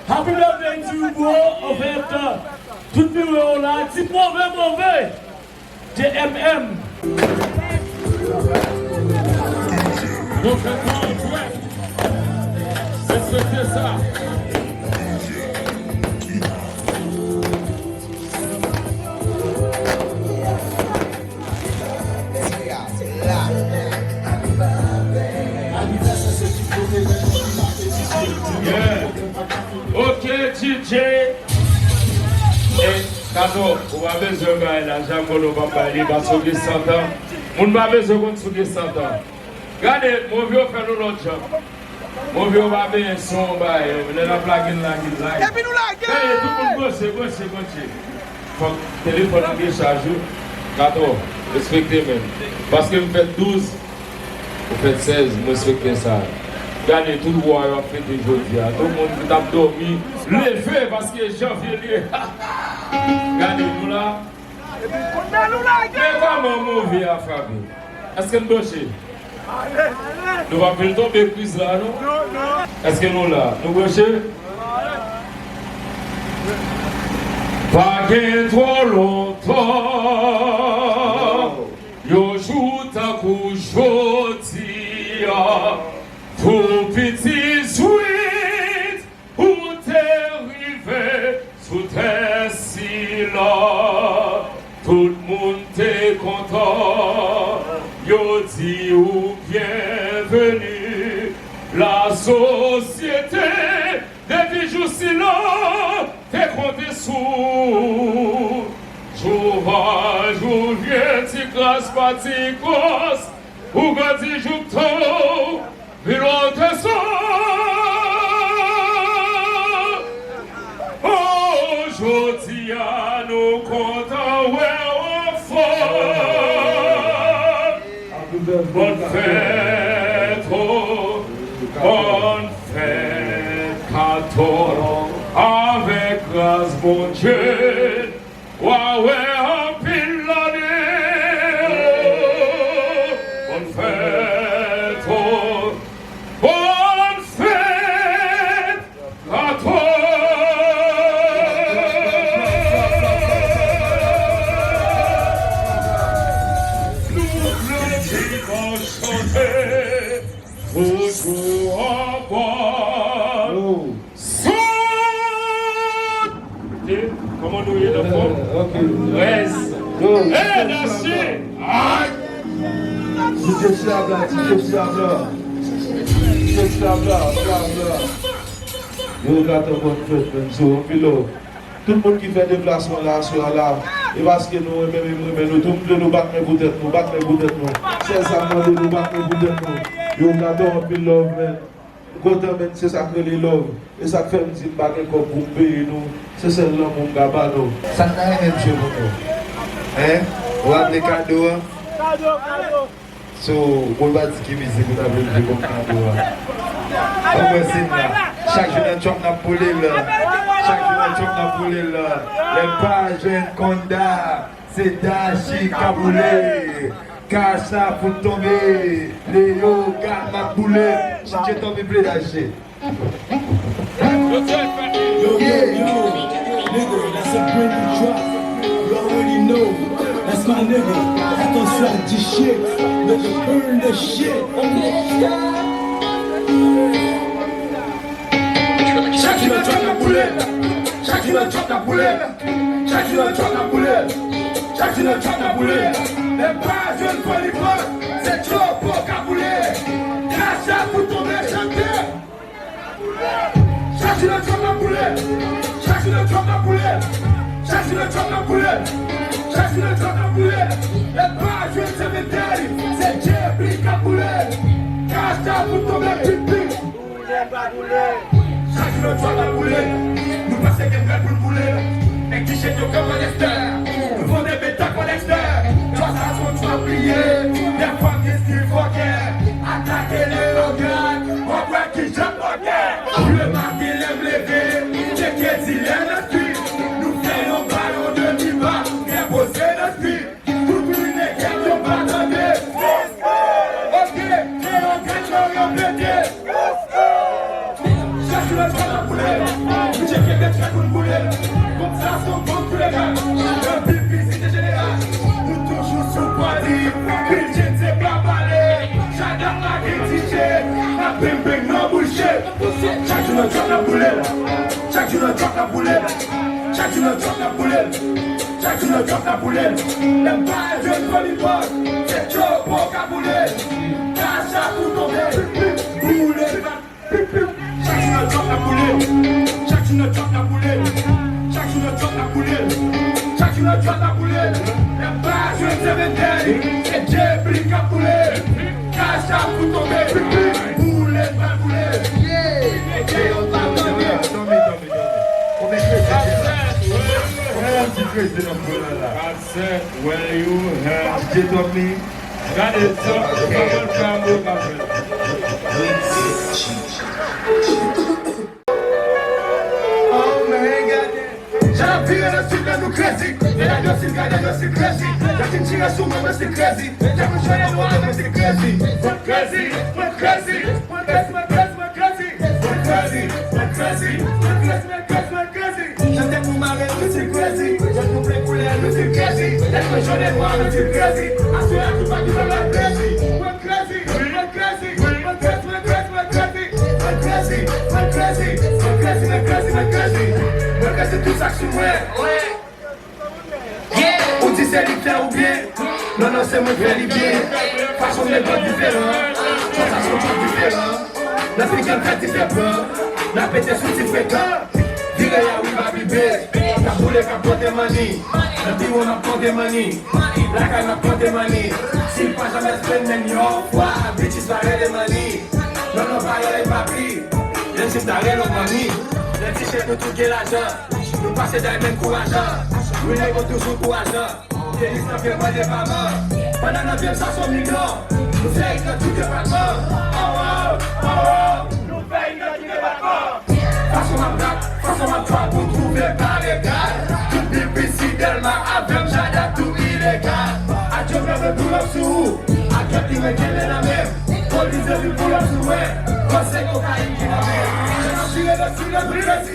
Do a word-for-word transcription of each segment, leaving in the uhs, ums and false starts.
Happy birthday to you, bro. An fèt, tout biwo yo la, ti move move. J M M. Nou fè kò an jwèt. Respekte sa. Yeah. Ok, D J. E, Kato, ou pa bezwen bay lajan, konnen w p ap bay li, paske w gen santan. Moun pa bezwen konn si w gen santan. Gade, move yo fè nou lòt jan. Move yo pa benyen son, bay, lè n ap lage, n lage, n lage. Epi nou lage! Gade, tout moun branche, branche, branche. Fòk telefòn nan gen chaj, wi. Kato, respekte, menn. Paske m fèt douz, ou fèt sèz, m respekte sa. Gade, tout wa yo ap fete jodi a. Tout moun ki t ap dòmi, leve, paske janvye li ye. Gade, nou la. Men kòman move a frape? Èske n branche? Nou p ap vin tonbe kriz la, non? Èske nou la? Nou branche? Pa gen twò lontan, yon jou tankou jodi a, tou piti swit ou te rive sou tè sila, tout moun te kontan, yo di ou byenveni. Lasosyete depi jou sila te konte sou ou. Jou pa jou vye, ti kras pa ti kras, ou grandi jouk tan w vin lòtèsan. O, jodi a nou kontan wè w anfòm. Bòn fèt, o, bòn fèt, Kato, avèk gras Bondye. W a wè anpil lane, o, bòn fèt, o, bòn fèt, Kato. Nou vle di bòn chante, toujou anba. Sante! Kòman nou ye, nan fòm? Ok. Rès. Yo, hey, Dachi! Ay! DJ Syabla, DJ Syabla. DJ Syabla, Syabla. Yo, gate bòn fèt, menn, so, anpil love. Tout moun ki fè deplasman la, aswè a la, e paske nou renmen, renmen, renmen nou tou, m vle nou bat men pou tèt nou, bat men pou tèt nou. Sèl sa m mande nou, bat men pou tèt nou. Yo, gate anpil love, menn. M kontan, menn, se sa k rele love. E sa k fè m di m pa gen kòb pou m peye nou. Se sèl lanmou m ka ba nou. Sa n ta renmen m jwe pou nou? Hein? Ou raple kado a? Kado, kado. So, bon, pa di ki mizik ou ta vle m jwe kòm kado a. Ou wè si n la. Chak jou nan trap n ap boule l. Chak jou nan trap n ap boule l. Lè pa jwenn konda. Se Dachi k ap boule. Kasa fout tonbe. Leo Gama boule. Chanje tonbe ple Dachi. Yo, yo, yo, nigga, that's a brand new drop. You already know. That's my nigga. Attention, this shit. Nigga, burn the shit. Chak jou nan trap n ap boule. Chak jou nan trap n ap boule. Chak jou nan trap n ap boule. Chak jou nan trap n ap boule. Lè pa jwenn fò li pran. Se Chopo k ap boule. Kasa fout tonbe chante. Chak jou nan trap n ap boule. Chak jou nan trap n ap boule. Chak jou nan trap n ap boule. Chak jou nan trap n ap boule. Lè pa jwenn se metèl. Se J P k ap boule. Kasa fout tonbe pipi. Chak jou nan trap n ap boule. Nou pase gen brèd pou n boule. Nèg ki chèt yo kanpe dèstè. Nou vande betak pa dèstè. Twa sa son twa pliye. Dèfwa m gen stil fòkè. Atake Leogàn. W ap wè kijan m fòkè. Lematen lè m leve. Tcheke dilè nan street. Nou fè yon bayon de diva. Byen poze nan street. Tout moun nèg yo pa tande. Ok, Leogàn yo yo pete. Chak jou nan trap n ap boule. Trap n ap boule l. Chak jou nan trap n ap boule l. Chak jou nan trap n ap boule l. Chak jou nan trap n ap boule l. Lè m pa jwenn fanmi pòt, se tchopo k ap boule l. Kasa pou tonbe. Boule l. Chak jou nan trap n ap boule l. Chak jou nan trap n ap boule l. Chak jou nan trap n ap boule l. Chak jou nan trap n ap boule l. Lè m pa jwenn sèventèl, se depli k ap boule l. Kasa pou tonbe. Boule l, pa boule l. Mete yo pa tonbe. Tonbe, tonbe, tonbe. Konbyen kredi gen la? Konbyen moun ki kredi nan boul la? Gade sa. Sa mwen fè a mwen ka fè. Oh, men gade. Jan n ap vire nan street la, nou crazy. Mesdam yo still gade, yo still crazy. Yo fin tire sou mwen, mwen still crazy. Lè mwen jwenn lwa, mwen still crazy. Mwen crazy, mwen crazy, mwen crazy, mwen crazy, mwen crazy. Mwen crazy, mwen crazy, mwen crazy, mwen crazy, mwen crazy. Jan tèt nou mare, nou still crazy. Jan nou ple koulè, nou still crazy. Tèt mwen jòn e nwa, nou still crazy. Aswè a, tout bagay nou fè mwen crazy. Mwen crazy, mwen crazy, mwen crazy, mwen crazy, mwen crazy. Mwen crazy, mwen crazy, mwen crazy, mwen crazy, mwen crazy. Mwen crazy tout sa k sou mwen. Ou di se li k fè ou byen. Non, non, se mwen k fè li byen. Fason m met bòt diferan. Konsa se yon bòt diferan. Nan figi m fè dife pran. N a pete sou ti frekan. Vire a wi, m ap vibe. N ap boule, k ap konte money. Nan biwo, n ap konte money. Lakay, n ap konte money. Si l pa janm spend menm yon fwa, bitches pa rele money. Non, non, pa rele papi. Menm si m ta rele w money. Lè ti chèk nou tout gen lajan. Nou pase diamond kou ajan. Wi, nego toujou kou ajan. Tenis nan pye mwen depaman. Pandan nan pye m sa se yon milyon. Nou fè it nan tout depatman. Oh, oh, oh, oh. Nou fè it nan tout depatman. Fason m ap rap, fason m ap trap, ou twouve pa legal. Tout B B C Dèlma avè m, Jada tou ilegal. Adye, mwen vle pull up sou ou. Adye, li mwen kenbe nan men m. Polis de vil pull up sou mwen. Panse kokayin ki nan men m. Jan n ap vire nan street la, nou crazy.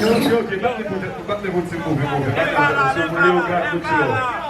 Ok, ok, bat li pou, bat li pou ti move, move, bat li pou ti move, yo, gad pou ti move.